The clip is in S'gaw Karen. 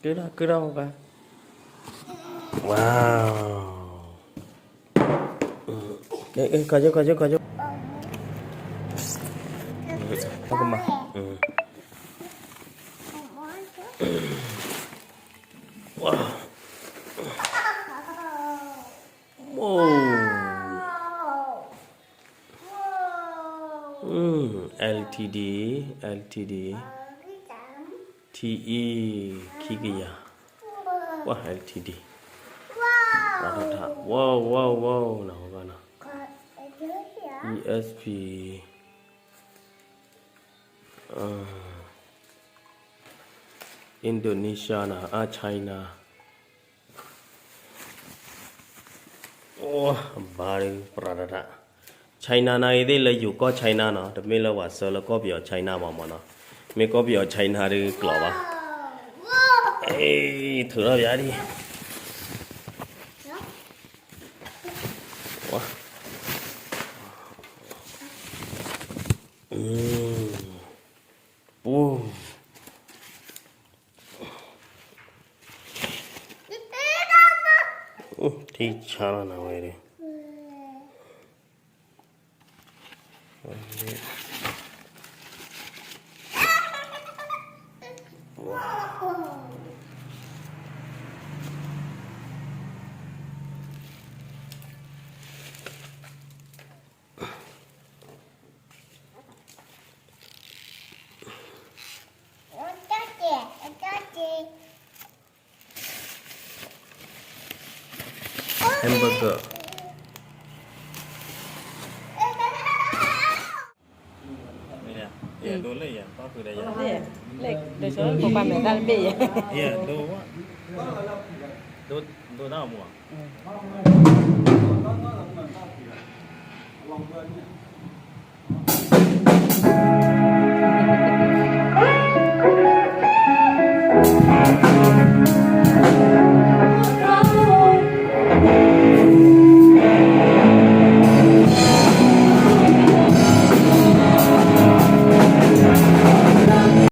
ကုဒၣ်, ကုဒၣ်, ဝါ, ဝါ, ခီကၠိ, ခီကၠိ, ခီကၠိ, ကမၤ, ဝါ, ဝါ, အၢ, LTD, LTD, TE, ခံကယၤ, ဝါ, LTD, ဝါ, ဝါ, ဝါ, ဝါ, နၤ, ဝါ, နၤ, ESP, Indonesia နၤ, အါ, China, အိ, ဘၣ်ဒုး ပြးတၢ်တၢ်, China နၤအံၤသ့ၣ်လၢယိၤကီၢ် China နီၤ, တမ့ၢ်လၢပှၤဆှၢလၢကီၢ်ပယီၤ China မးမးနီၤ, မ့ၢ်ကီၢ်ပယီၤ China ဒုးကျိၤဘၣ်, ထုးထီၣ်ပယါဒံး, ဝါ, ပူၤ ထံဆါလီၤနၤဝဲဒၣ်, hamburger, ဒိးလၢယၤ, လၢဒိးဆိပပာ်မဲာ်တၢ်တဘ့ၣ်ယၤ, ဒိး, ဒိးတၢ်မူ,